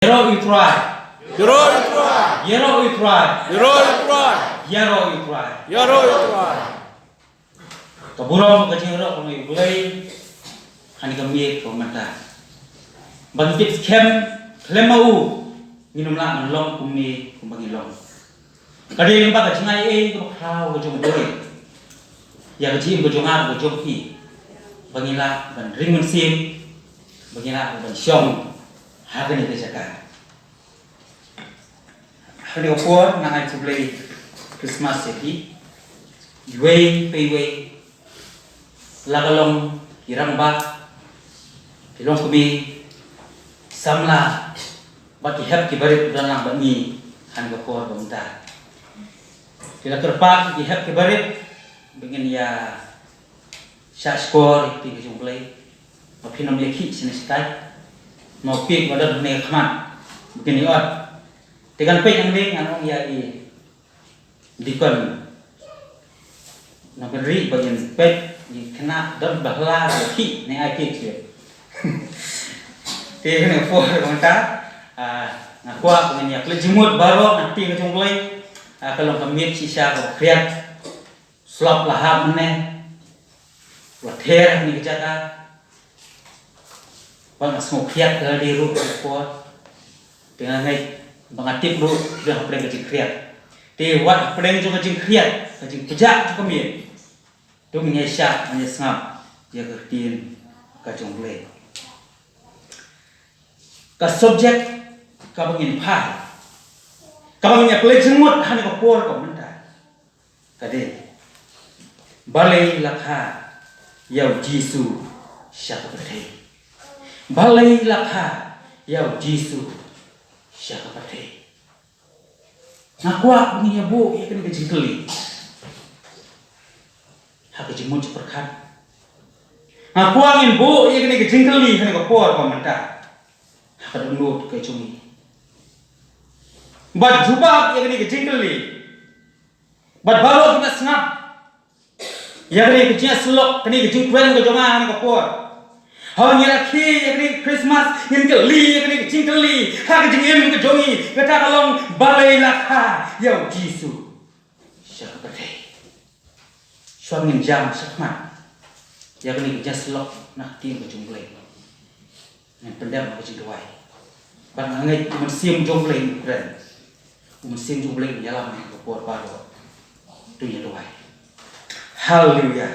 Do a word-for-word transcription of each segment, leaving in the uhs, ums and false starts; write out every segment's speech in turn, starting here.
Ïaroh ïa u Trai. Ïaroh ïa u Trai. Ïaroh ïa u Trai. Ïaroh ïa u Trai. Ïaroh ïa u Trai. Ïaroh ïa u Trai. Ka burom ka jingïaroh ka long ïa U Blei ha kane ka miet ka mynta. Ba ngi tip skhem khlem ma u ngin ym lah ban long kumne kumba ngi long. Ka dei lyngba ka jingai ei kaba khraw ka jong U Blei ïa ka jingim ka jong nga ka jong phi, ba ngi lah ban ring mynsiem, ba ngi lah ban shong ha kane ka jaka. Ha kane ka por nga ai khublei Christmas ïa phi, iwei pa iwei, la ka long ki rangbah, ki longkmie, samla, bad ki hep ki barit ba don lang bad ngi ha kane ka por ba mynta. Ki la kyrpad ki hep ki barit ba ngin ïa shah shkor ïa ka ktien ka jong U Blei, ba phin ym ïa khih shane shatai. Mo, phi ba don hangne ha khmat ba ngin ïa ot. Te kan peit hangne, ngan ong ïa i Deacon Nongkynrih ba ngin peit, ngi khynnah don ba la khih ne ai khih shuh. Te kane ka por mynta, ah, nga kwah ba ngin ïa pynleit jingmut baroh na ka ktien ka jong U Blei. Ah, ka long ka miet shisha kaba khriat. Slap la hap mynne, la ther ha kane ka jaka. Ba nga sngewkhriat ka dei ruh ka por. Te nga ngeit ba nga tip ruh ki don hapdeng ka jingkhriat. Te wat hapdeng jong ka jingkhriat, ka jingpjah jong ka miet, to ngin ïa shah, ngin ïa sngap ïa ka ktien ka jong U Blei. Ka subject kaba ngin phai, kaba ngin ïa pynleit jingmut ha kane ka por ka mynta, ka dei: Balei la kha ïa U Jisu sha ka pyrthei? Balei la kha ïa U Jisu sha ka pyrthei? Nga kwah ba ngin ïa buh ïa kane ka jingkylli ha ka jingmut jingpyrkhat. Nga kwah ngin buh ïa kane ka jingkylli ha kane ka por ba mynta ha ka dohnud ka jong ngi. Bad jubab ïa kane ka jingkylli, bad baroh kiba sngap ïa kane ka jingïasyllok, kane ka jingkren ka jong nga ha kane ka por, haba ngi rakhe ïa kane ka Christmas, ngin kylli ïa kane ka jingkylli ha ka jingim ka jong ngi, kata ka long: Balei la kha ïa U Jisu sha ka pyrthei? Shuwa ngin jam shakhmat ïa kane ka jingïasyllok na ka ktien ka jong U Blei, ngin pyndem ha ka jingduwai. Bad nga ngeit U Mynsiem jong U Blei un kren, U Mynsiem jong U Blei un ïalam ha ka por baroh. To ngin duwai. Haleluya.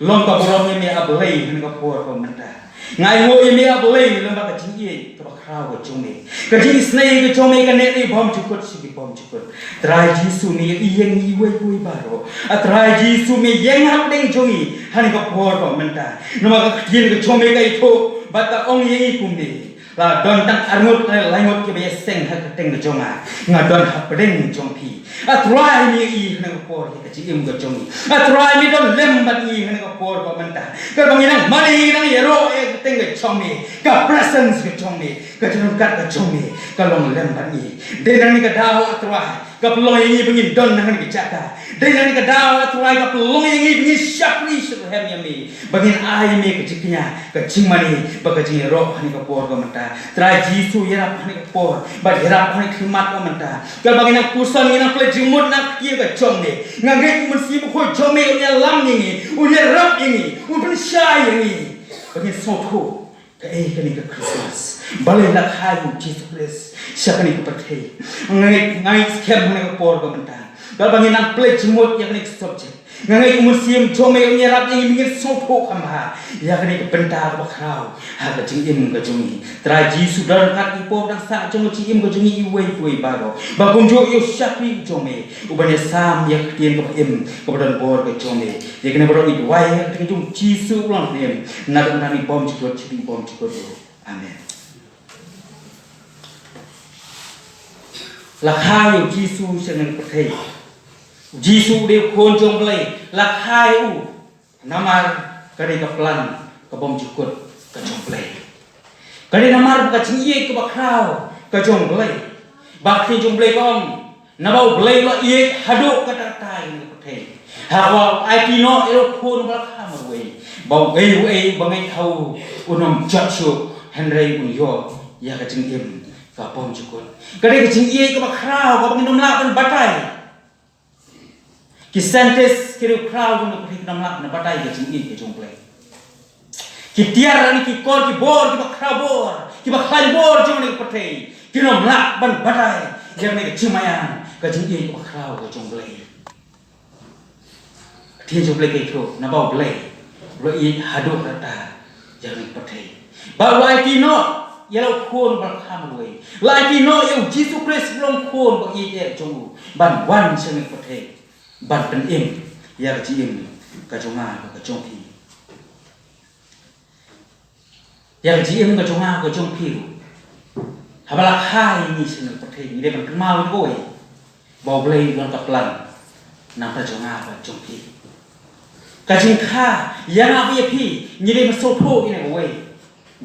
Long ka burom ïa me, A Blei, ha kane ka por ba mynta. Nga ainguh ïa me, A Blei, lyngba ka jingïeit kaba khraw ka jong me, ka jingisynei ka jong me kaba neh na ki bymjukut sha ki bymjukut. Trai Jisu, me ïohi ïa ngi iwei pa iwei baroh. A Trai Jisu, me ïeng hapdeng jong ngi ha kane ka por ba mynta. Namar ka ktien ka jong me ka ïathuh bad ka ong ïa ngi kumne: La don tang arngut ne laingut kiba ïaseng ha ka kyrteng ka jong nga, nga don hapdeng jong phi. A Trai, me ïohi ha kane ka por ïa ka jingim ka jong ngi. A Trai, me don lem bad ngi ha kane ka por ba mynta. Katba ngi nang mane, ngi nang ïaroh ïa ka kyrteng ka jong me, ka presence ka jong me, ka jingryngkat ka jong me ka long lem bad ngi. Dei na kane ka daw, A Trai, ka pynlong ïa ngi ba ngin don ha kane ka jaka. Dei na kane ka daw, A Trai, ka pynlong ïa ngi ba ngin shakri shitrhem ïa me, ba ngin ai ïa me ka jingkñia, ka jingmane bad ka jingïaroh ha kane ka por ba mynta. Trai Jisu, ïarap ha kane ka por bad ïarap ha kane ka khmat ba mynta. Katba ngi nang puson, ngi nang pynleit jingmut na ka ktien ka jong me, nga ngeit U Mynsiem Bakhuid jong me un ïalam ïa ngi, un ïarap ïa ngi, un pynshai ïa ngi ba ngin sngewthuh kaei kane ka Christmas. Balei la kha ïa U Jisu Khrist sha kane ka pyrthei? Nga ngeit, nga ngeit skhem ha kane ka por ba mynta, katba ngi nang pynleit jingmut ïa kane ka subject, nga ngeit U Mynsiem jong me un ïarap ïa ngi ba ngin sngewthuh kham bha ïa kane ka bynta kaba khraw ha ka jingim ka jong ngi. Trai Jisu, don ryngkat ki para dang sah jong ka jingim ka jong ngi iwei pa iwei baroh, ba kumjuh ïa u shakri jong me uban ïasam ïa ka ktien kaba im kaba don bor ka jong me. Ïa kane baroh ngi duwai ha ka kyrteng jong U Jisu u nongpynim, naduh mynta bad ki bymjukut sha ki bymjukut. Amen. La kha ïa U Jisu sha kane ka pyrthei. U Jisu u dei u Khun jong U Blei. La kha ïa u namar ka dei ka plan ka bymjukut ka jong U Blei. Ka dei namar ka jingïeit kaba khraw ka jong U Blei. Ba ka ktien jong U Blei ka ong, naba U Blei u la ïeit haduh katta katta ïa kane ka pyrthei, ha kaba u aiti noh ïa u Khun uba la kha marwei, ba uei uei uba ngeit ha u un ym jot shuh, hynrei un ïoh ïa ka jingim ka bym jukut. Ka dei ka jingïeit kaba khraw kaba ngin ym lah ban batai. Ki scientist, ki riewkhraw jong ka pyrthei kim lah ban batai ka jingïeit ka jong U Blei. Ki tiar ne ki kor ki bor kiba khraw bor, kiba khlaiñ bor jong ka pyrthei kim lah ban batai ïa kane ka jingmaïan ka jingïeit kaba khraw ka jong U Blei. Ka ktien jong U Blei ka ïathuh, naba U Blei u la ïeit haduh katta ïa kane ka pyrthei, ba u la aiti noh ïa la u Khun ba la kha marwei, la aiti noh ïa u Jisu Khrist ba long Khun ba ïeit eh jong u, ban wan sha kane ka pyrthei ban pynim ïa ka jingim ka jong nga bad ka jong phi. Ïa ka jingim ka jong nga ka jong phi ruh, haba la kha ïa ngi sha kane ka pyrthei, ngi dei ban kynmaw ïa kawei, ba U Blei u don ka plan na ka bynta jong nga bad jong phi. Ka jingkha ïa nga bad ïa phi, ngi dei ban sngewthuh ïa kawei,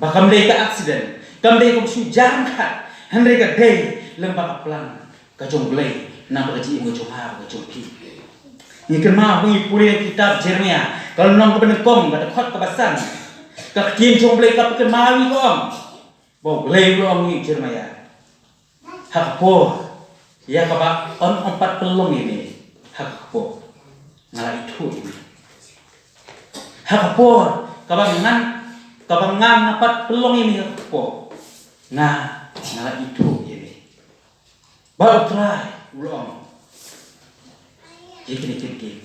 ba kam dei ka accident, kam dei kam shu jan khat, hynrei ka dei lyngba ka plan ka jong U Blei na ka bynta ka jingim ka jong nga bad ka jong phi. Ngi kynmaw, ngi pule ha kitab Jeremiah, ka lynnong kaba nyngkong, ka dkhot kaba san. Ka ktien jong U Blei ka pynkynmaw ïa ngi, ka ong, ba U Blei u la ong ïa u Jeremiah, ha ka por ïa kaba yn ym pat pynlong ïa me, ha ka por nga la ithuh ïa me. Ha ka por kaba ngan, kaba ngan ym pat pynlong ïa me, ha ka por nga, nga la ithuh ïa me. Ba U Trai u la ong ïa kine ki ktien,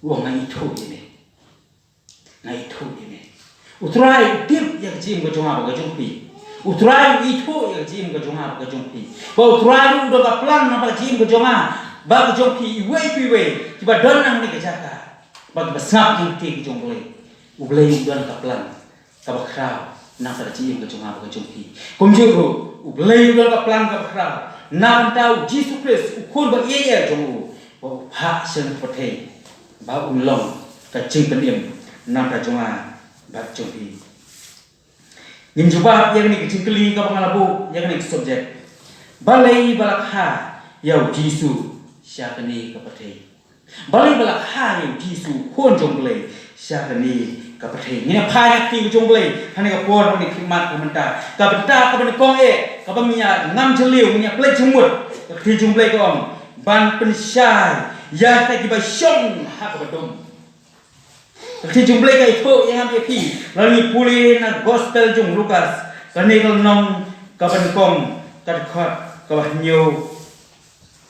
u ong, nga ithuh ïa me. Nga ithuh ïa me. U Trai u tip ïa ka jingim ka jong nga bad ka jong phi. U Trai u ithuh ïa ka jingim ka jong nga bad ka jong phi. Ba U Trai u don ka plan na ka jingim ka jong nga bad ka jong phi, iwei pa iwei kiba don hangne ha ka jaka, ba kiba sngap ïa ka ktien ka jong U Blei. U Blei u don ka plan kaba khraw na ka bynta ka jingim ka jong nga bad ka jong phi. Kumjuh ruh U Blei u don ka plan kaba khraw na ka bynta U Jisu Khrist, U Khun ba ïeit eh jong u, ba u phah sha kane ka pyrthei, ba un long ka jingpynim na ka bynta jong nga bad jong phi. Ngin jubab ïa kane ka jingkylli kaba nga la buh ïa kane ka subject: balei ba la kha ïa U Jisu sha kane ka pyrthei? Balei ba la kha ïa U Jisu, Khun jong U Blei, sha kane ka pyrthei? Ngin ïa phai na ka ktien ka jong U Blei ha kane ka por, ha kane ka khlieh mat ka mynta. Ka bynta kaba nyngkong eh, kaba ngin ïa ngam jylliew, ngin ïa pynleit jingmut, ka ktien jong U Blei ka ong, ban pynshai ïa kita kiba shong ha kaba dum. Ka ktien jong U Blei ka ïathuh ïa nga bad ïa phi, lada ngi pule na Gospel jong u Lukas, kane ka lynnong kaba nyngkong, ka dkhot kaba hynñiew,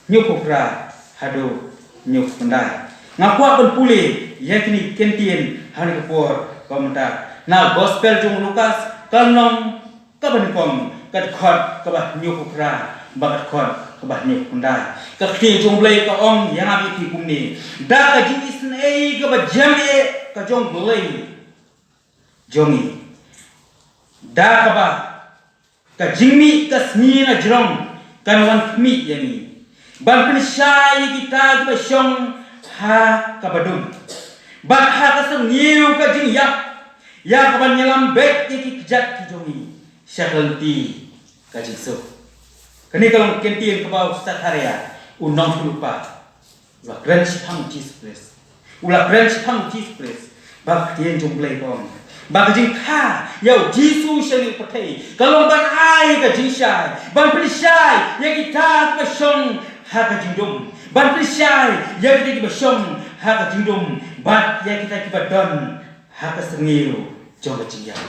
hynñiewphew phra haduh hynñiewphew khyndai. Nga kwah ban pule ïa kine ki ktien ha kane ka por kaba mynta. Na Gospel jong u Lukas, ka lynnong kaba nyngkong, ka dkhot kaba hynñiewphew phra bad ka dkhot kaba hynñiewphew khyndai. Ka ktien jong U Blei ka ong ïa nga bad ïa phi kumne: Da ka jingisynei kaba jem eh ka jong U Blei jong ngi, da kaba ka jingmih ka sngi na jrong kan wan khmih ïa ngi, ban pynshai ïa kita kiba shong ha kaba dum, bad ha ka syrngiew ka jingïap, ïa kaban ïalam beit ïa ki kjat ki jong ngi sha ka lynti ka jingsuk. Kane ka long ka ktien kaba u Sakharia, u nongïathuhlypa, u la kren shaphang U Jisu Khrist. U la kren shaphang U Jisu Khrist. Ba ka ktien jong U Blei ka ong ba ka jingkha ïa U Jisu sha kane ka pyrthei ka long ban ai ka jingshai, ban pynshai ïa kita kiba shong ha ka jingdum, ban pynshai ïa kita kiba shong ha ka jingdum, bad ïa kita kiba don ha ka syrngiew jong ka jingïap.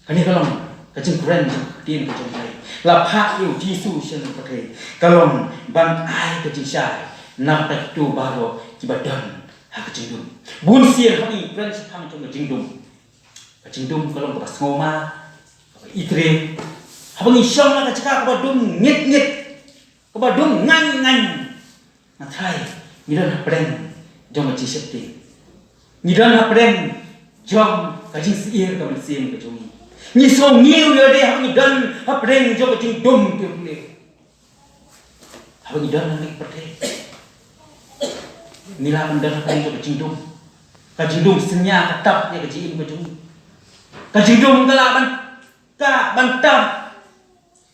Kane ka long ka jingkren jong ka ktien ka jong U Blei. La phah ïa U Jisu sha kane ka pyrthei ka long ban ai ka jingshai na kita kito baroh kiba don ha ka jingdum. Bun sien haba ngi kren shaphang jong ka jingdum, ka jingdum ka long kaba sngewma, kaba itriem. Haba ngi shong ha ka jaka kaba dum ngit ngit, kaba dum ngaiñ ngaiñ, nga tharai ngi don hapdeng jong ka jingsheptieng. Ngi don hapdeng jong ka jingsyier ka mynsiem ka jong ngi. Ngi sngew ïa lade haba ngi don hapdeng jong ka jingdum te pule. Haba ngi don ha kane ka pyrthei, ngi lah ban don hapdeng jong ka jingdum. Ka jingdum synñia ka tap ïa ka jingim ka jong ngi. Ka jingdum ka lah ban, ka ban tap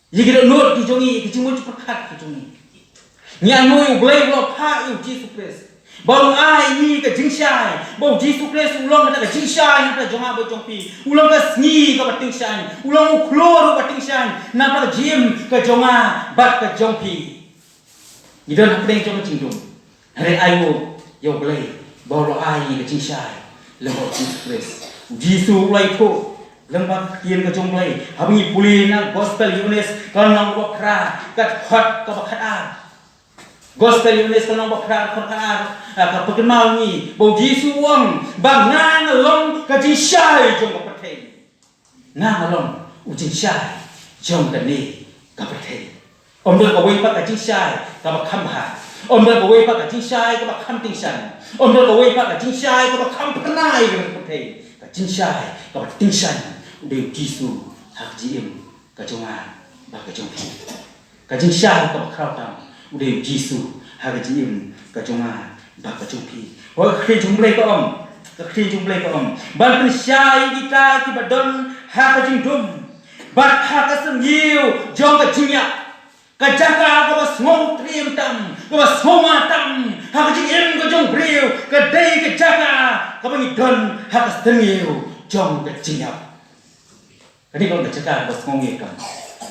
ïa ki dohnud ki jong ngi, ïa ki jingmut jingpyrkhat ki jong ngi. Ngi angnud ïa U Blei ba u la phah ïa U Jisu Khrist. Ba u ai ngi ka jingshai, ba u Jisu Khrist u long kata ka jingshai na ka bynta jong nga bad jong phi. U long ka sngi kaba tyngshaiñ, u long u khlur uba tyngshaiñ na ka bynta ka jingim ka jong nga bad ka jong phi. Ngi don hapdeng jong ka jingdum. Hynrei aiu ïa U Blei ba u la ai ngi ka jingshai lem bad u Jisu Khrist. U Jisu u la ïathuh lem bad ka ktien ka jong U Blei. Haba ngi pule na Gospel Ïoannis ka lynnong ba phra, ka dkhot kaba khatar. Gospel Ïoannis ka lynnong ba phra, ka dkhot khatar, ah, ka pynkynmaw ïa ngi ba u Jisu u ong ba nga nga long ka jingshai jong ka pyrthei. Nga nga long u jingshai jong kane ka pyrthei. Ym don kawei pat ka jingshai kaba kham bha. Ym don kawei pat ka jingshai kaba kham tyngshaiñ. Ym don kawei pat ka jingshai kaba kham phyrnai ka pyrthei. Ka jingshai kaba tyngshaiñ u dei u Jisu ha ka jingim ka jong nga bad ka jong phi. Ka jingshai kaba khraw tam u dei u Jisu ha ka jingim ka jong nga bad ka jong phi. Hooid, ka ktien jong U Blei ka ong, ka ktien jong U Blei ka ong ban pynshai ïa kita kiba don ha ka jingdum bad ha ka syrngiew jong ka jingïap. Ka jaka kaba sngewtriem tam, kaba sngewma tam ha ka jingim ka jong u briew, ka dei ka jaka kaba ngi don ha ka syrngiew jong ka jingïap. Kane ka long ka jaka kaba sngewngiew tam.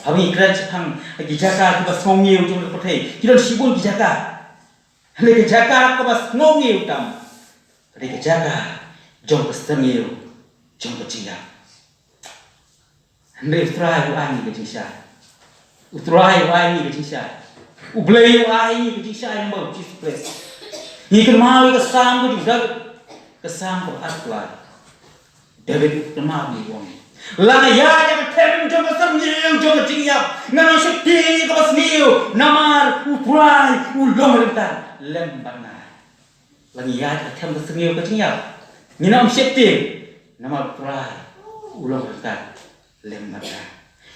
Haba ngi kren shaphang ki jaka kiba sngewngiew jong ka pyrthei, ki don shibun ki jaka. Hynrei ka jaka kaba sngewngiew tam ka dei ka jaka jong ka syrngiew jong ka jingïap. Hynrei U Trai u ai ngi ka jingshai. U Trai u ai ngi ka jingshai. U Blei u ai ngi ka jingshai lyngba u Jisu Khrist. Ngi kynmaw ïa ka Salm ka jong u David, ka Salm kaba arphew lai. David u kynmaw, u ong, la nga ïaid ha ka them jong ka syrngiew jong ka jingïap, ngan ym sheptieng ïa kaba sniew, namar U Trai u long ryngkat lem bad nga. La ngi ïaid ha ka them ka syrngiew ka jingïap, ngin ym sheptieng, namar U Trai u long ryngkat lem bad nga.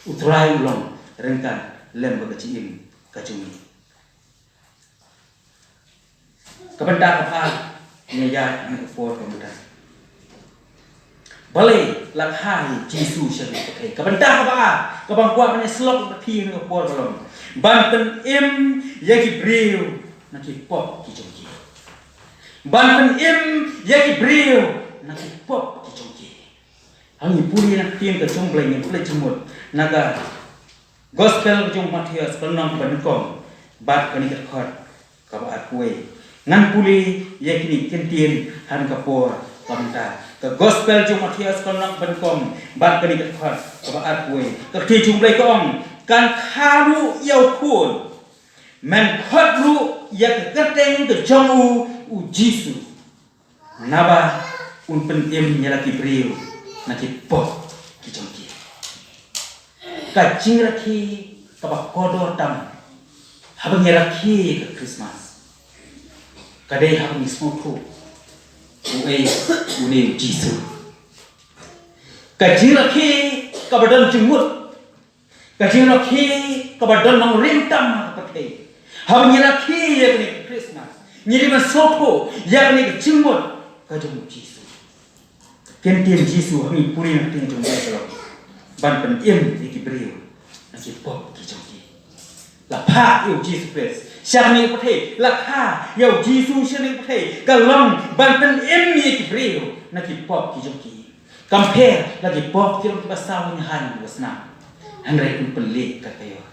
U Trai u long ryngkat lem bad ka jingim ka jong ngi. Ka bynta kaba ar, ngi ïaid ha ka por kaba mynta. Balei la kha ïa u Jisu sha kane ka pyrthei? Ka bynta kaba ar kaba nga kwah ban ïa shlok ïa phi ha kane ka por ka long ban pynim ïa ki briew na ki pop ki jong ki. Ban pynim ïa ki briew na ki pop ki jong ki. Ha ngi pule na ka ktien ka jong U Blei, ngi pule jingmut na ka Gospel ka jong u Mathaios ka lynnong kaba nyngkong bad kane ka dkhot kaba arphew wei. Ngan pule ïa kine ki kyntien ha kane ka por kaba mynta. Ka Gospel jong u Mathaios ka lynnong kaba nyngkong bad kane ka dkhot kaba arphew wei. Ka ktien jong U Blei ka ong, kan kha ruh ïa u khun, men khot ruh ïa ka kyrteng ka jong u, u Jisu. Naba un pynim ïa la ki briew na ki pop ki jong ki. Ka jingrakhe kaba kordor tam haba ngi rakhe ïa ka Christmas ka dei haba ngi sngewthuh uei une u Jisu. Ka jingrakhe kaba don jingmut, ka jingrakhe kaba don nongrim tam ha ka pyrthei. Haba ngi rakhe ïa kane ka Christmas, ngi dei ban sngewthuh ïa kane ka jingmut ka jong u Jisu. Ka ktien Jisu ha ngi pule na ka ktien jong u Blei ka long ban pynim ïa ki briew na ki pop ki jong ki. La phah ïa u Jisu Khrist sha kane ka pyrthei, la kha ïa u Jisu sha kane ka pyrthei ka long ban pynim ïa ki briew na ki pop ki jong ki. Kam pher la ki pop ki long kiba saw hynñiew ha kaba snam, hynrei un pynleit kat ka ïor.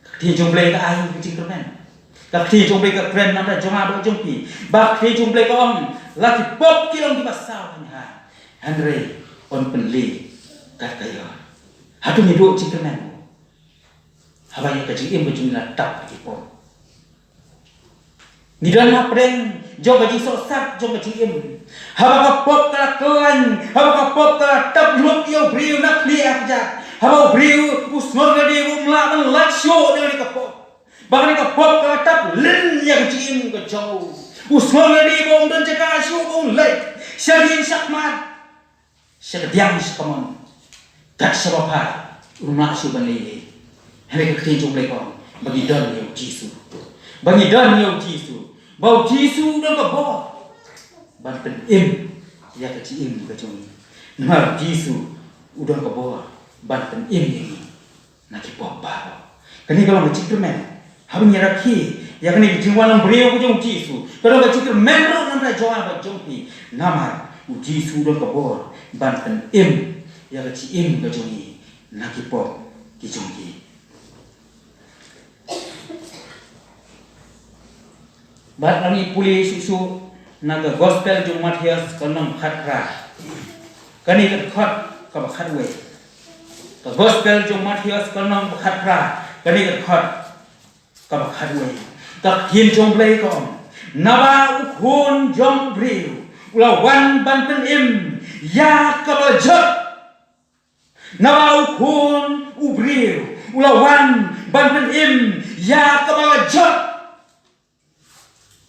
Ka ktien jong u Blei ka ai ka jingkyrmen. Ka ktien jong u Blei ka kren na ka bynta jong nga bad jong phi. Ba ka ktien jong u Blei ka ong, la ki pop ki long kiba saw hynñiew ha, hynrei un pynleit kat ka ïor. Hato ngi duh jingkyrmen haba ïa ka jingim ka jong ngi la tap da ki pop? Ngi don hapdeng jong ka jingsohsat jong ka jingim. Haba ka pop ka la khlaiñ, haba ka pop ka la tap lut ïa u briew na khlieh ha kjat, haba u briew u sngew lade, um lah ban lait shuh na kane ka pop. Ba kane ka pop ka la tap lyndet ïa ka jingim ka jong u. U sngew lade ba um don jaka shuh ba un leit, sha ïing sha khmat, sha kadiang sha kamon, kat shaba phai, um lah shuh ban leit. Hynrei ka ktien jong u Blei ka ong ba ngi don ïa u Jisu. Ba ngi don ïa u Jisu. Ba u Jisu u don ka bor ban pynim ïa ka jingim ka jong ngi. Namar u Jisu u don ka bor ban pynim ïa ngi na ki pop baroh. Kane ka long ka jingkyrmen Haba ngi rakhe ïa kane ka jingwan long briew ka jong u Jisu, ka don ka jingkyrmen ruh na ka bynta jong nga bad jong phi. Namar u Jisu u don ka bor ban pynim ïa ka jingim ka jong ngi na ki pop ki jong ngi. Bad lada ngi pule shuh shuh na ka Gospel jong u Mathaios ka lynnong ba khatphra, kane ka dkhot kaba khatwei. Ka Gospel jong u Mathaios ka lynnong ba khatphra, kane ka dkhot kaba khatwei. Ka ktien jong u Blei ka ong, naba u Khun jong u briew u la wan ban pynim ïa kaba la jot. Naba u Khun u briew u la wan ban pynim ïa kaba la jot.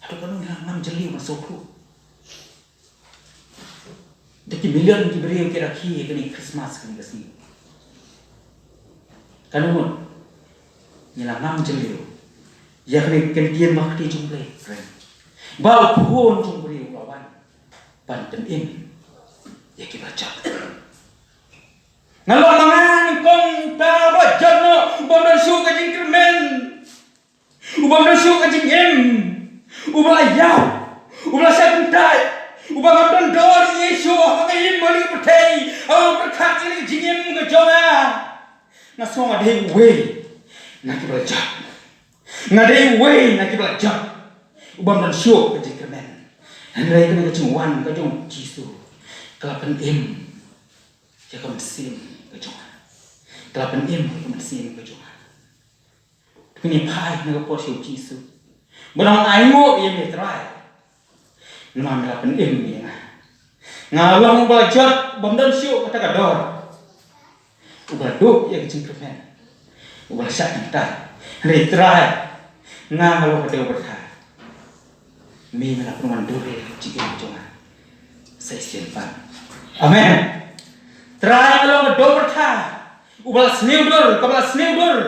Hato katno ngi la ngam jylliew ban sngewthuh? Da ki million ki briew ki rakhe ïa kane Christmas kane ka sngi. Katno ngut ngi la ngam jylliew ïa kane ka ktien ba ka ktien jong u Blei, friend. Ba u Khun jong u briew u la wan ban pynim ïa kiba la jot. Nga long ma nga nyngkong uta uba la jot noh, u bym don shuh ka jingkyrmen, u bym don shuh ka jingim, uba la ïap, uba la shah kyntait, uba ngam don dor ïa shuh ha ka im ha ka pyrthei, ha ka pyrkhat ïa ka jingim ka jong nga. Nga sngew nga dei uwei na kiba la jot. Nga dei uwei na kiba la jot u bym don shuh ka jingkyrmen. Hynrei kane ka jingwan ka jong u Jisu ka la pynim ïa ka mynsiem ka jong nga. Ka la pynim ïa ka mynsiem ka jong nga. Te ngin phai na ka por sha u Jisu. Ba nang ainguh ïa me Trai. Namar me la pynim ïa nga. Nga long uba la jot, bym don shuh kata ka dor. Uba la duh ïa ka jingkyrmen. Uba la shah kyntait. Hynrei Trai, nga nga long ka dewbyrtha. Me me la pynwandur ïa ka jingim jong nga sa shisien pat. Amen. Trai, nga long ka dewbyrtha. Uba la sniew dur, kaba la sniew dur.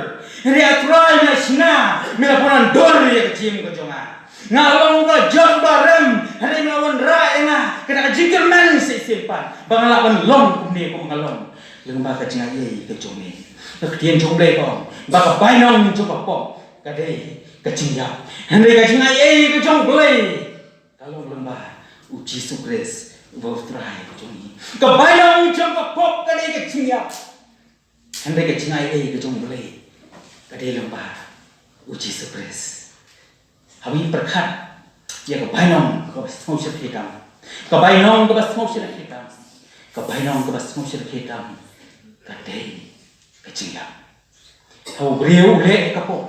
Hynrei a Trai me la shna, me la pynwandur ïa ka jingim ka jong nga. Nga long uba la jot ba rem, hynrei me la wanrah ïa nga, kata ka jingkyrmen sa shisien pat. Ba nga lah ban long kumne kumba nga long. Lyngba ka jingaiei ka jong me. Ka ktien jong u Blei ka ong ba ka bainong jong ka pop ka dei ka jingïap. Hynrei ka jingaiei ka jong u Blei ka long lyngba u Jisu Khrist uba u Trai ka jong ngi. Ka bainong jong ka pop ka dei ka jingïap. Hynrei ka jingaiei ka jong u Blei ka dei lyngba u Jisu Khrist. Haba ngi pyrkhat ïa ka bainong kaba sngewsih kyrkieh tam. Ka bainong kaba sngewsih kyrkieh tam. Ka bainong kaba sngewsih kyrkieh tam ka dei ka jingïap. Haba u briew u leh ïa ka pop,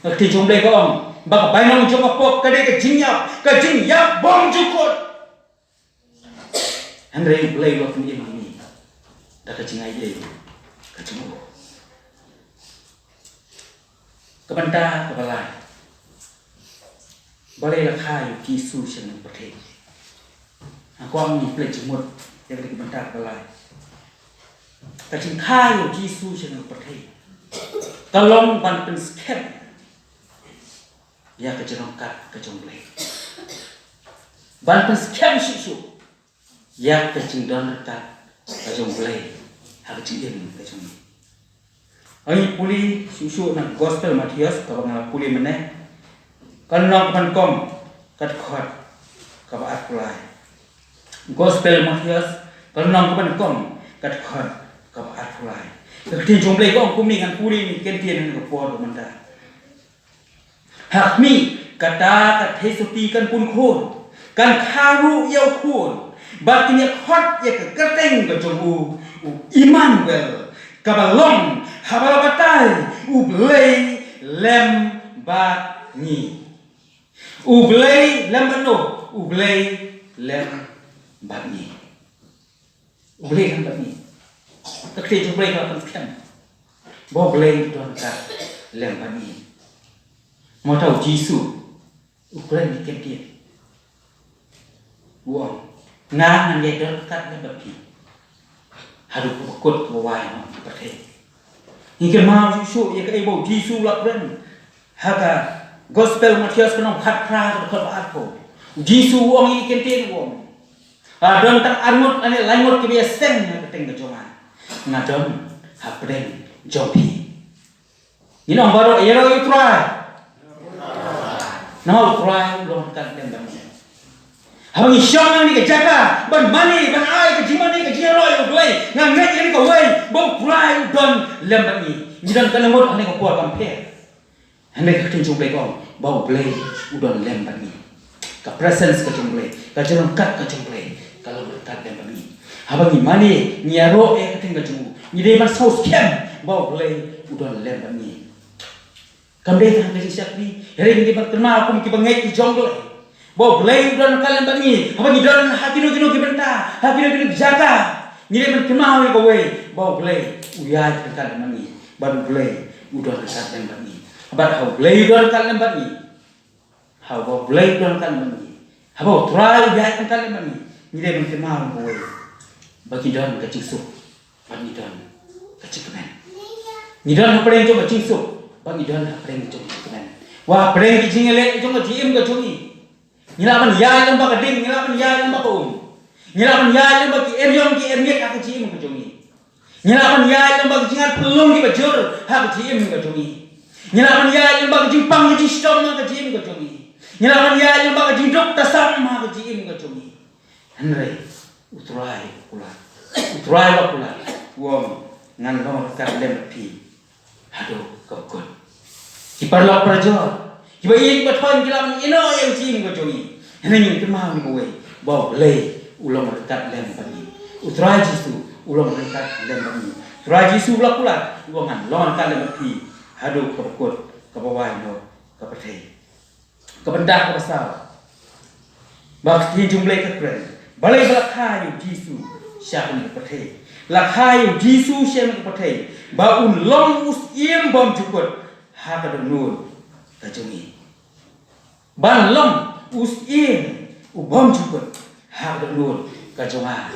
ka ktien jong u Blei ka ong ba ka bainong jong ka pop ka dei ka jingïap, ka jingïap bymjukut. Hynrei u Blei u la pynim ïa ngi da ka jingaiei ka jong u. Ka bynta kaba lai. Balei la kha ïa u Jisu sha kane ka pyrthei? Nga kwah ngin peit jingmut ïa kane ka bynta kaba lai. Ka jingkha ïa u Jisu sha kane ka pyrthei ka long ban pynskhem ïa ka jingryngkat ka jong u Blei. Ban pynskhem shuh shuh ïa ka jingdon ryngkat ka jong u Blei ha ka jingim ka jong ngi. Ngi pule shuh shuh na Gospel Mathaios kaba nga la pule mynne, ka lynnong kaba nyngkong, ka dkhot kaba arphew lai. Gospel Mathaios, ka lynnong kaba nyngkong, ka dkhot kaba arphew lai. Ka ktien jong u Blei ka ong kumne, ngan pule ne kyntien ha kane ka por ba mynta. Ha khmih, kata ka theisotti kan pun khun, kan kha ruh ïa u khun, bad kin ïa khot ïa ka kyrteng ka jong u, u Immanuel, kaba long, haba la batai, U Blei lem bad ngi. U Blei lem bad no, U Blei lem bad ngi. U Blei lem bad ngi. Ka ktien jong U Blei ka la pynskhem ba U Blei u don ryngkat lem bad ngi. Mo, uta u Jisu u kren ïa ki kyntien, u ong, nga ngan ïai don ryngkat lem bad phi haduh kaba kut kaba wai noh ka pyrthei. Ngi kynmaw shuh shuh ïa kaei ba u Jisu u la kren ha ka Gospel Mathaios ka lynnong khatphra ka dkhot ba arphew. U Jisu u ong ïa ki kyntien, u ong, la don tang arngut lane laingut kiba ïaseng ha ka kyrteng ka jong nga, nga don hapdeng jong phi. Ngin ong baroh, ïaroh ïa u Trai. Namar U Trai u long ryngkat lem bad ngi. Haba ngi shong ha kane ka jaka ban mane, ban ai ka jingmane, ka jingïaroh ïa U Blei, nga ngeit ïa kane kawei, ba U Trai u don lem bad ngi. Ngi don ka nangmut ha kane ka por kam pher. Hynrei ka ktien jong U Blei ka ong ba U Blei u don lem bad ngi. Ka presence ka jong U Blei, ka jingryngkat ka jong U Blei ka long ryngkat lem bad ngi. Haba ngi mane, ngi ïaroh ïa ka ktien ka jong u, ngi dei ban sngewskhem ba U Blei u don lem bad ngi. Kam dei tang ka jingshakri, hynrei ngi dei ban kynmaw kum kiba ngeit ki jong U Blei, ba U Blei u don ryngkat lem bad ngi. Haba ngi don ha kino kino ki bynta, ha kino kino ki jaka, ngi dei ban kynmaw ïa kawei, ba U Blei u ïaid ryngkat lem bad ngi. Bad U Blei u don ryngkat lem bad ngi. Bad ha U Blei u don ryngkat lem bad ngi, haba U Blei u don ryngkat lem bad ngi, haba U Trai u ïaid ryngkat lem bad ngi, ngi dei ban kynmaw ïa kawei, ba ngi don ka jingsuk, ba ngi don ka jingkmen. Ngi don hapdeng jong ka jingsuk, ba ngi don hapdeng jong ka jingkmen. Wat hapdeng ka jingïaleh jong ka jingim ka jong ngi, ngi lah ban ïaid lyngba ka ding, ngi lah ban ïaid lyngba ka um, ngi lah ban ïaid lyngba ki eriong ki ermiet ha ka jingim ka jong ngi. Ngi lah ban ïaid lyngba ki jingïaid pynlong kiba jur ha ka jingim ka jong ngi. Ngi lah ban ïaid lyngba ki jingpang ki jingshitom ha ka jingim ka jong ngi. Ngi lah ban ïaid lyngba ki jingduk tasam ha ka jingim ka jong ngi. Hynrei U Trai u kular, U Trai u kular, u ong, ngan long ryngkat lem bad phi haduh kaba kut. Ki paralok parajor, kiba ïeit kiba thoh, ki lah ban ïehnoh ïa ka jingim ka jong ngi. Hynrei ngin kynmaw ïa kawei, ba U Blei u long ryngkat lem bad ngi. U Trai Jisu u long ryngkat lem bad ngi. U Trai Jisu u la kular, u ong, ngan long ryngkat lem bad phi haduh kaba kut, kaba wai noh ka pyrthei. Ka bynta kaba saw ba ka ktien jong U Blei ka kren, balei ba la kha ïa U Jisu sha kane ka pyrthei. La kha ïa U Jisu sha kane ka pyrthei ba un long u syiem bymjukut ha ka dohnud ka jong ngi. Ban long u syiem u bymjukut ha ka dohnud ka jong nga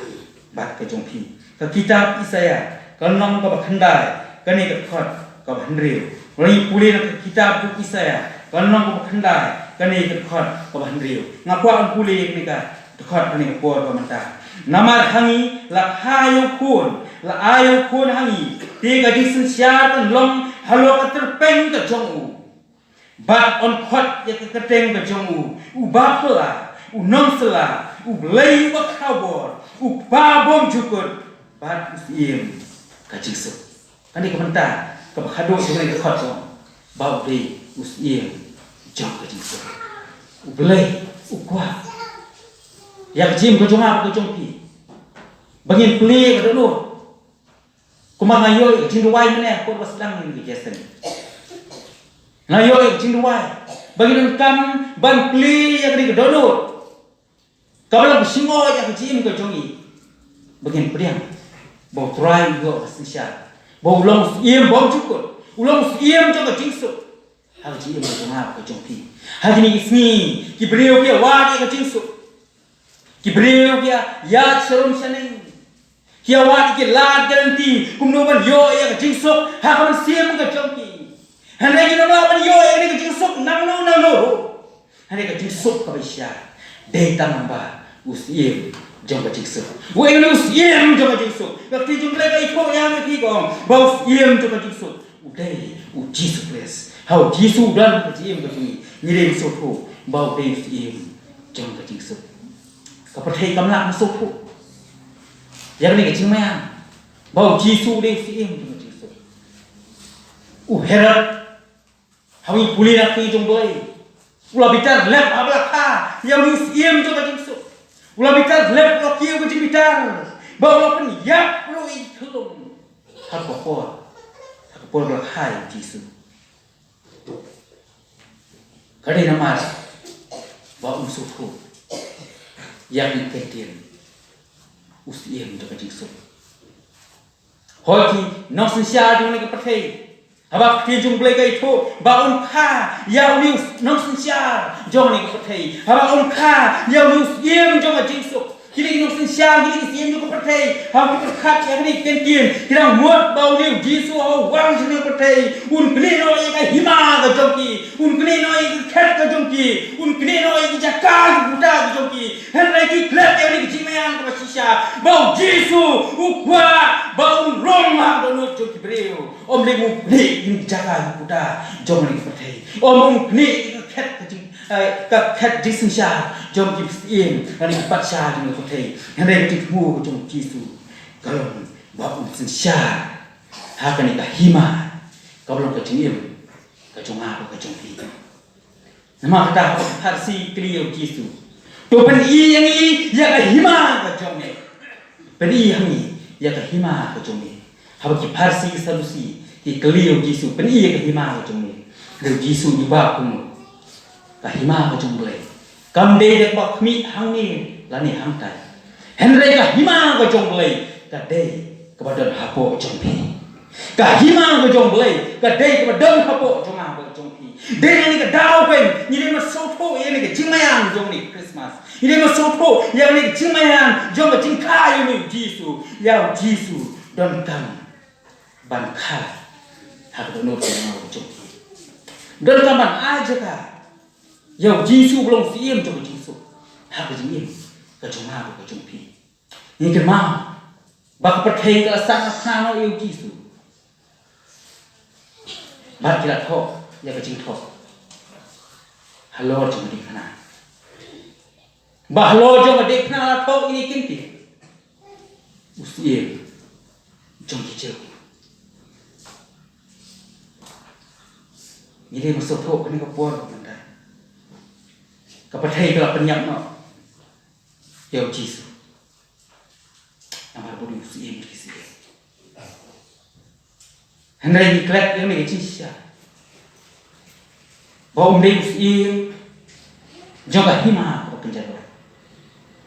bad ka jong phi. Ka kitab Isaïah ka lynnong kaba khyndai, kane ka dkhot kaba hynriew. Ngi pule na ka kitab jong u Isaïah ka lynnong kaba khyndai, kane ka dkhot kaba hynriew. Nga kwah ban pule kane ka dkhot ha kane ka por ba mynta. Namar ha ngi la kha ïa u khun, la ai ïa u khun ha ngi, te ka jingsynshar kan long halor ka tyrpeng ka jong u. Bad yn khot ïa ka kyrteng ka jong u, u Baphylla, u Nongsylla, u Blei uba khrawbor, u Kpa bymjukut, bad u Syiem ka jingsuk. Kane ka bynta kaba khadduh jong kane ka dkhot, ba u dei u Syiem jong ka jingsuk. U Blei u kwah ïa ka jingim ka jong nga bad ka jong phi, ba ngin plie ïa ka dohnud. Kumba nga ïoh ïa ka jingduwai mynne ha ka por ba sdang ïa kane ka sien. Nga ïoh ïa ka jingduwai ba ngin donkam ban plie ïa kane ka dohnud kaba long ka jingïoh ïa ka jingim ka jong ngi, ba ngin pdiang ba U Trai u ïoh ka synshar, ba u long u Syiem bymjukut, u long u Syiem jong ka jingsuk ha ka jingim ka jong nga bad ka jong phi. Ha kine ki sngi ki briew ki ïawad ïa ka jingsuk. Ki briew ki ïaid sharum shaneng, ki ïawad, ki lad ki lynti kumno ban ïoh ïa ka jingsuk ha ka mynsiem ka jong ki. Hynrei kim lah ban ïoh ïa ka jingsuk nangno nangno ruh. Hynrei ka jingsuk kaba shisha dei tang ba u Syiem jong ka jingsuk. Uei u Syiem jong ka jingsuk? Ka ktien jong U Blei ka ïathuh ïa ngi, ka ong ba u Syiem jong ka jingsuk u dei u Jisu Khrist. Ha u Jisu u don ka jingim ka jong ngi. Ngi dei ban sngewthuh ba u dei u Syiem jong ka jingsuk. Ka pyrthei kam lah ban sngewthuh ïa kane ka jingmaian ba u Jisu u dei u Syiem jong ka jingsuk. U Herod, haba ngi pule na ka ktien jong U Blei, u la bitar lep haba la kha ïa une u Syiem jong ka jingsuk. U la bitar lep, u la kiew ka jingbitar, ba u la pynïap ruh ïa ki khyllung ha ka por, ha ka por ba la kha ïa u Jisu. Ka dei namar ba um sngewthuh ïa kane ka ktien, u Syiem jong ka jingsuk. Hooid, ki nongsynshar jong kane ka pyrthei, haba ka ktien jong U Blei ka ïathuh ba un kha ïa une u nongsynshar jong kane ka pyrthei, haba un kha ïa une u Syiem jong ka jingsuk. Kine ki nongsynshar, kine ki syiem jong ka pyrthei, haba ki pyrkhat ïa kane ka ktien, ki dang mut ba une u Jisu haba u wan sha kane ka pyrthei, un knieh noh ïa ka hima ka jong ki, un knieh noh ïa ka khet ka jong ki, un knieh noh ïa ka jaka ka puta ka jong ki. Hynrei ki klet ïa kane ka jingmaian kaba shisha, ba u Jisu u kwah ba un rung ha ka dohnud jong ki briew. Ym dei ba un knieh ïa ka jaka ka puta jong kane ka pyrthei. Ym, un knieh ïa ka khet ka jong eh, ka khet jingsynshar jong ki syiem, lane ki patsha jong ka pyrthei. Hynrei ka jingthmu ka jong u Jisu ka long ba un synshar ha kane ka hima kaba long ka jingim ka jong nga bad ka jong phi. Namar kata haba ki Pharisi ki kylli ïa u Jisu, "To pyni ïa ngi ïa ka hima ka jong me. Pyni ïa ngi ïa ka hima ka jong me." Haba ki Pharisi ki Sadusi ki kylli ïa u Jisu, "Pyni ïa ka hima ka jong me." Hynrei u Jisu u jubab kumno? Ka hima ka jong U Blei kam dei da kaba khmih hangne lane hangtai. Hynrei ka hima ka jong U Blei ka dei kaba don hapoh jong phi. Ka hima ka jong U Blei ka dei kaba don hapoh jong nga bad jong phi. Dei na kane ka daw pyn, ngi dei ban sngewthuh ïa kane ka jingmaïan jong kane ka Christmas. Ngi dei ban sngewthuh ïa kane ka jingmaïan jong ka jingkha ïa une u Jisu. Ïa u Jisu donkam ban kha ha ka dohnud ka jong nga bad jong phi. Donkam ban ai jaka ïa u Jisu ba long u syiem jong ka jingsuk ha ka jingim ka jong nga bad ka jong phi. Ngi kynmaw ba ka pyrthei ka la sah na phna noh ïa u Jisu bad ki la thoh ïa ka jingthoh halor jong ka diengphna. Ba halor jong ka diengphna la thoh ïa kine ki kyntien, "U syiem jong ki Jiw." Ngi dei ban sngewthuh kane ka por mynta. Ka pyrthei ka la pynïap noh ïa u Jisu namar ba u dei u syiem jong ki syiem. Hynrei ngi klet ïa kane ka jingshisha ba um dei u syiem jong ka hima kaba kynja doh.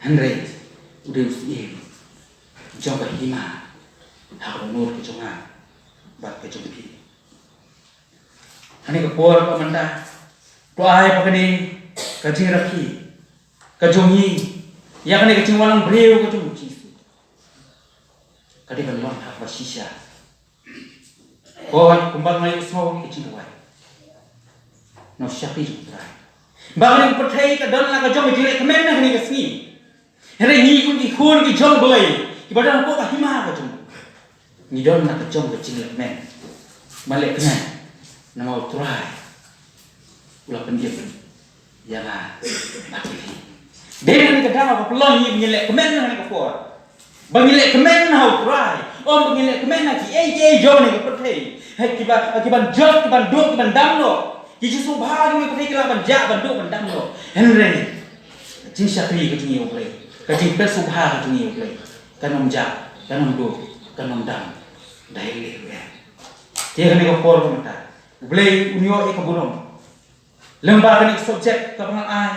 Hynrei u dei u syiem jong ka hima ha ka dohnud ka jong nga bad ka jong phi. Kane ka por ba mynta, to ai ba kane ka jingrakhe ka jong ngi ïa kane ka jingwan long briew ka jong u Jisu ka dei ban long ha kaba shisha. Ko kumba nga ïohsngew ka jingduwai na u shakri jong u Trai, ba kane ka pyrthei ka don la ka jong ka jingleh kmen na kane ka sngi. Hynrei ngi kum ki khun ki jong U Blei kiba don hapoh ka hima ka jong U Blei, ngi don la ka jong ka jingleh kmen. Ban leh kmen namar u Trai u la pynim ïa nga bad ïa phi. Dei na kane ka daw ka pynlong ïa ngi ban leh kmen ha kane ka por. Ba ngin leh kmen ha u Trai, ym ba ngin leh kmen ha kiei kiei jong kane ka pyrthei. Ha kiba, ha kiban jot, kiban duh, kiban dam noh. Ki jingsngewbha jong kane ka pyrthei ki lah ban jah, ban duh, ban dam noh. Hynrei ka jingshakri ka jong ngi ïa u Blei, ka jingpynsngewbha ka jong ngi ïa u Blei, kan ym jah, kan ym duh, kan ym dam da lei lei ruh. Te ha kane ka por ka mynta U Blei un ïoh ïa ka burom lyngba kane ka subject kaba nga ai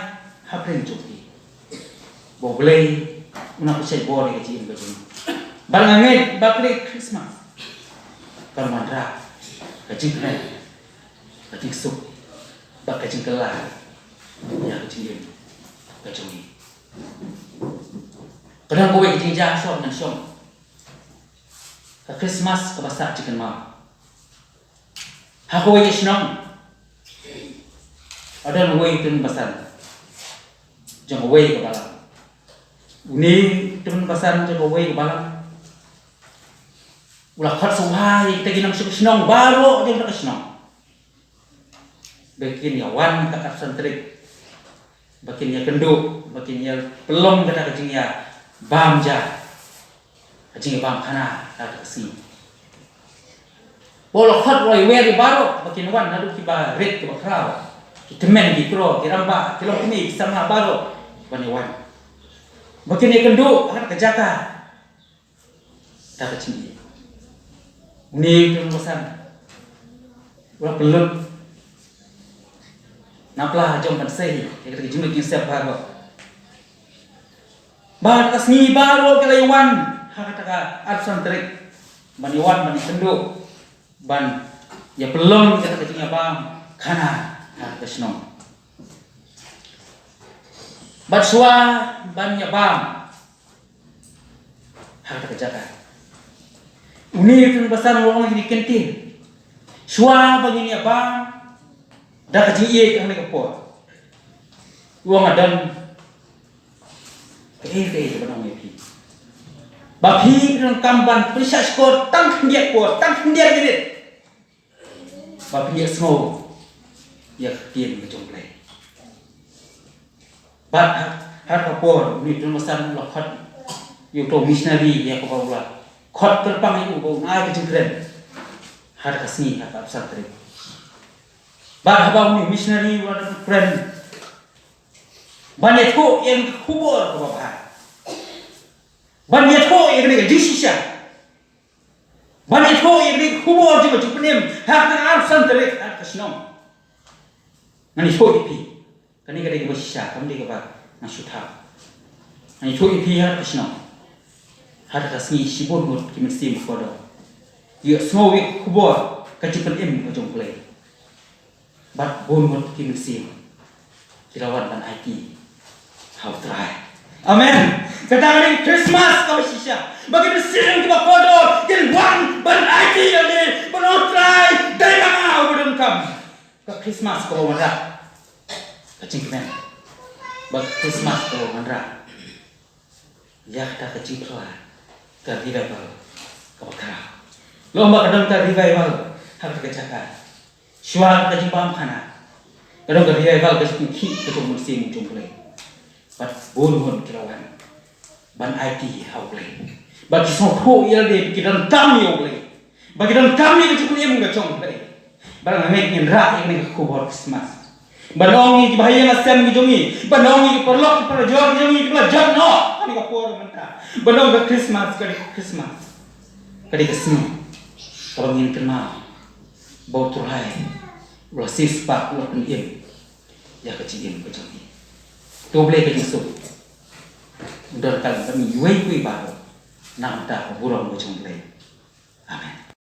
hapdeng jong phi. Ba U Blei un nang pynshait bor ïa ka jingim ka jong ngi. Bad nga ngeit ba kane ka Christmas kan wanrah ka jingkmen, ka jingsuk bad ka jingkylla ïa ka jingim ka jong ngi. Ka don kawei ka jingjia shong ngan shong, ka Christmas kaba sah jingkynmaw. Ha kawei ka shnong, ka don uwei u tymmen basan jong kawei ka balang. Une u tymmen basan jong kawei ka balang u la khot sngewbha ïa kita ki nongshong shnong baroh jong kata ka shnong ba kin ïa wan ha ka arphew san tarik, ba kin ïa kynduh, ba kin ïa pynlong kata ka jingbam ja, ka jingbam khana ha kata ka sngi. Ba u la khot u la wer ïa baroh ba kin wan, naduh kiba rit kiba khraw, ki tymmen ki kro, ki rangbah, ki longkmie ki samla baroh ban ïa wan, ba kin ïa kynduh ha kata ka jaka. Kata ka jingïeit. Une u tymmen basan u la pynlut na pla jong ban sei ïa kata ka jingmut jingsep baroh. Bad ha kata ka sngi baroh ki la ïa wan ha kata ka arphew san tarik ban ïa wan ban ïa kynduh, ban ïa pynlong ïa kata ka jingïabam khana ha kata ka shnong. Bad shuwa ban ïabam ha kata ka jaka, une u tymmen basan u la ong ïa kine ki kyntien, shuwa ba ngin ïabam da ka jingïeit ha kane ka por, u ong, nga don kaei kaei kaban ong ïa phi, ba phi phi donkam ban pynshah shkor tang khyndiat por, tang khyndiat minit, ba phin ïohsngew ïa ka ktien ka jong U Blei. Bad ha, ha ka por, une u Don Masan u la khot ïa uto u missionary ïa kaba u la khot kyrpang ïa u ba un ai ka jingkren ha ka sngi ha ka arphew san tarik. Bad haba une u missionary u la dep kren ban ïathuh ïa ka khubor kaba bha, ban ïathuh ïa kane ka jingshisha, ban ïathuh ïa kane ka khubor jong ka jingpynim ha ka arphew san tarik ha ka shnong. Ngan ïathuh ïa phi, kane ka dei kaba shisha, kam dei kaba nga shu thaw. Ngan ïathuh ïa phi ha ka shnong, ha ka sngi shibun ngut ki mynsiem kordor ki ïohsngew ïa ka khubor ka jingpynim ka jong U Blei. Bad bun ngut ki mynsiem ki la wan ban aiti ha U Trai. Amen. Kata ka dei Christmas kaba shisha, ba ki mynsiem kiba kordor kin wan ban aiti ïa lade, ban ong, Trai, dei ma nga uba donkam. Ka Christmas kaba wanrah ka jingkmen, ba ka Christmas kaba wanrah ïa kata ka jingphylla ka revival kaba khraw. Lada ka don ka revival ha kata ka jaka, shuwa ka jingbam khana, ka don ka revival ka jingkhih ka jong U Mynsiem jong U Blei. Bad bun ngut ki la wan ban aiti ha U Blei, ba ki sngewthuh ïa lade ba ki donkam ïa U Blei, ba ki donkam ïa ka jingpynim ka jong U Blei. Bad nga ngeit ngin rah ïa kane ka khubor Christmas, ban ong ïa ki bahaïing hasem ki jong ngi, ban ong ïa ki paralok ki parajor ki jong ngi kiba la jot noh ha kane ka por mynta, ban ong ka Christmas ka dei ka Christmas, ka dei ka sngi kaba ngin kynmaw ba U Trai u la siewspah, u la pynim ïa ka jingim ka jong ngi. To U Blei ka jingsuk un don ryngkat bad ngi iwei pa iwei baroh na ka bynta ka burom ka jong U Blei. Amen.